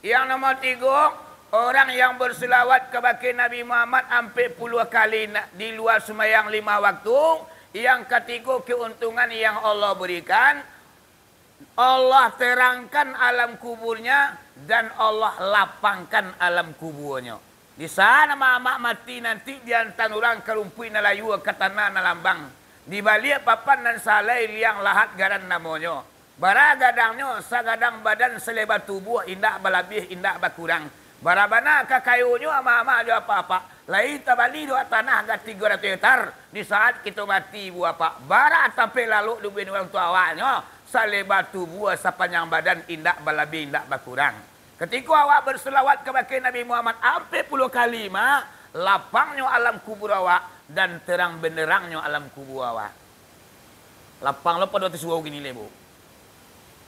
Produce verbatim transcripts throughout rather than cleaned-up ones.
Yang nomor tigo, orang yang berselawat kabake Nabi Muhammad ampek puluah kali na-, di lua sumbayang lima waktu. Yang katigo, keuntungan yang Allah berikan, Allah terangkan alam kuburnya, dan Allah lapangkan alam kubuanyo. Di saat amak-amak mati nanti, diantan urang ka rumpuik nan layua, ka tanah nan lambang, di baliak papan nan salai liang lahat garan namonyo. Bara gadangnyo, sagadang badan saleba tubuah, indak balabiah, indak bakurang. Bara bana kakayonyo amak-amak jo apak-apak, lai tabali dek tanah ka tigo ratuih hektar. Di saat kito mati, ibu apak, bara tapek lalok dubuih urang tuo awaknyo, saleba tubuah, sapanjang badan, indak balabiah, indak bakurang. Katiko awak berselawat kabake Nabi Muhammad ampek puluah kali, mak, lapangnyo alam kubur awak, dan terang benderangnyo alam kubur awak. Lapang lo pado ati surau kini lai, Bu.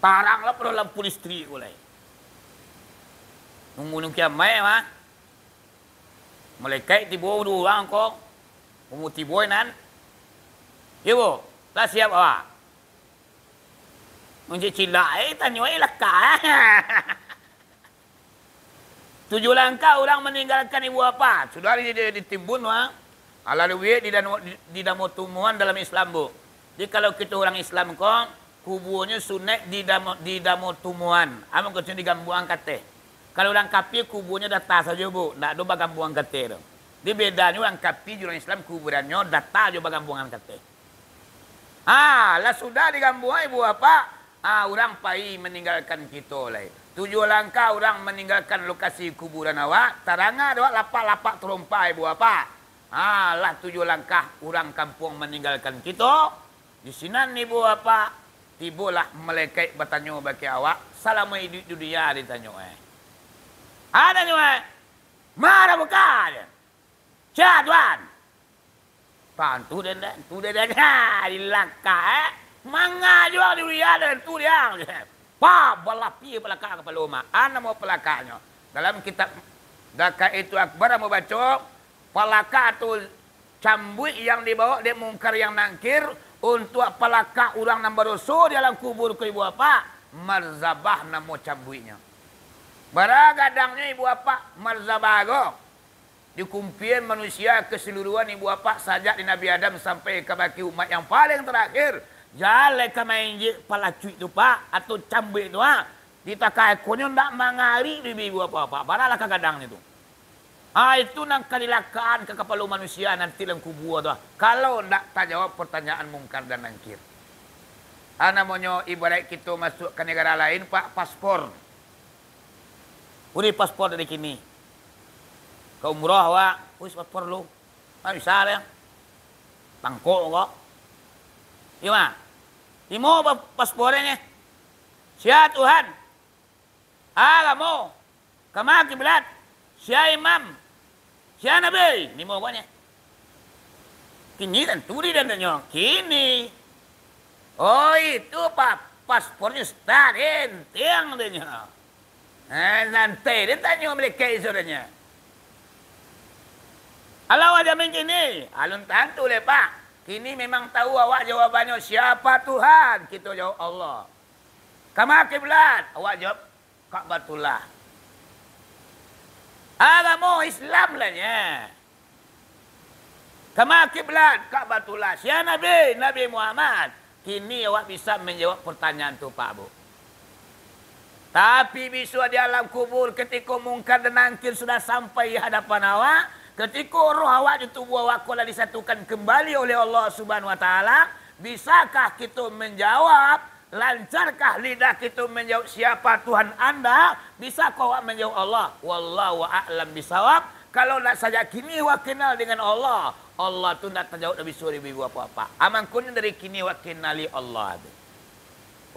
Tarang lo pado lampu listrik ko lai. Nunggu nunggu kiamaik, mah. Malaikat tibo duo urang ko. Umur tibo nan. Iyo, Bu. Lah siap awak? Mancik cilak, eh, tanyo, eh, lakah, eh. Tujuah langkah urang maninggalkan ibu bapa. Sudah di, di, ditimbun, wah. Alah duit di dano-, di, di damo tumuan dalam Islam, Bu. Jadi, kalau kito urang Islam ko, kubuanyo sunek di damo, di damo tumuan. Amun kito digambuang kateh. Kalau urang kapia, kubuanyo data sajo, Bu. Ndak ado bagambuang kateh tu. Jadi, bedanyo urang kapia jo urang Islam, kuburannyo data jo bagambuangan kateh. Ha, lah sudah digambuang ibu bapa, ha, urang pai maninggalkan kito lai. Tujuah langkah urang maninggalkan lokasi kuburan awak, taranga dek awak lapak-lapak tarompa ibu bapa. Ha, lah tujuah langkah urang kampuang maninggalkan kito, di sinan ibu bapa, tibolah malaikat batanyo bake awak, salamo iduik dunia ditanyo, eh. Ha, tanyo, eh. Ma rabbuka, je. Sia Tuhan. Tantu den, den, tu den, den. Ha, dilakah, eh. Manga juo di ulian den, tu dia. Pa, balapia palakak kapalo mak. An namo palakaknyo. Dalam kitab Daqaiqul Akbar ambo baco, palakak tu cambuik yang dibaok dek Mungkar yang Nangkir untuak palakak urang nan badoso di alam kubur ko ibu bapa, marzabah namo cambuiknyo. Bara gadangnyo ibu bapa marzabah ko. Di kumpian manusia kasaluruahan ibu bapa sajak di Nabi Adam sampai kabake umat yang paling tarakhir, jan lai ka mainjek palacuik tu, Pak, atau cambuik tu, ha. Di takah ekonyo ndak mangarik di ibu bapa, Pak. Baralah ka gadangnyo tu. Ha, itu nan ka dilakaan ka kapalo manusia nanti dalam kubua tu, ha. Kalau ndak tajawab pertanyaan Mungkar dan Nangkir. Ha, namonyo ibarat kito masuk ka negara lain, Pak, paspor. Urus paspor dari kini. Ka umrah awak, urus paspor lu. Kan bisa deh. Tangkok kok. Iyo mah. Limo pa-, paspornyo. Sia Tuhan. Agamo. Kama kiblat. Sia imam. Sia nabi. Limo pokoknyo. Kini tantu di dandanyo. Kini. Oh, itu pa-, paspornyo, Ustaz. Enteng danyo. Eh, santai, den tanyo malaikat isuranyo. Alah awak jamin kini? Alun tantu lai, Pak. Kini memang tahu awak jawabannyo, siapa Tuhan? Kito jawab, Allah. Kama kiblat? Awak jawab, Ka'batullah. Agamo Islam lah nyo. Kama kiblat? Ka'batullah. Sia nabi? Nabi Muhammad. Kini awak bisa manjawab partanyaan tu, Pak, Bu. Tapi bisuak di alam kubur, katiko Mungkar dan Nangkir sudah sampai di hadapan awak, katiko roh awak jo tubuah awak ko lah disatukan kembali oleh Allah Subhanahu Wa Taala, bisakah kito manjawab? Lancarkah lidah kito manjawab, "Siapa Tuhan anda?" Bisakah awak manjawab, "Allah"? Wallahu a'lam bisawab. Kalau ndak sajak kini awak kenal dengan Allah, Allah tu ndak tajawab dari surau ibu-ibu apak-apak. Amangkonyo dari kini awak kenali Allah tu.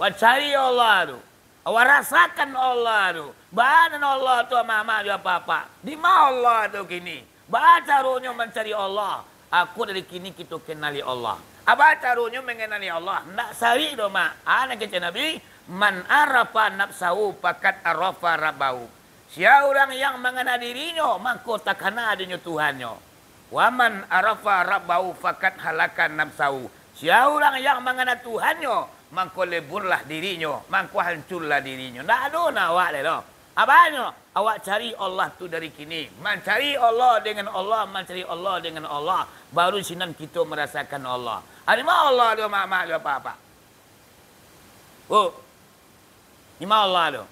Awak cari Allah tu. Awak rasakan Allah tu. Baa nan Allah tu, amak-amak jo apak-apak? Dima Allah tu kini? Baa caronyo mancari Allah? Ako dari kini kito kenali Allah. A baa caronyo manganali Allah? Ndak sarik doh, Mak. A nan kecek Nabi, "Man arafa nafsahu fakat arafa rabbahu." Sia urang yang mangana dirinyo, mangko takana dek inyo Tuhannyo. "Wa man arafa rabbahu fakat halaka nafsahu." Sia urang yang mangana Tuhannyo, mangko leburlah dirinyo, mangko hancurlah dirinyo. Ndak ado nan awak lai doh. Apo nyo? Awak cari Allah tu dari kini. Mancari Allah dengan Allah, mancari Allah dengan Allah. Baru sinan kito marasakan Allah. Ah, di ma Allah tu, mak-mak jo apak-apak? Oh. Di ma Allah tu?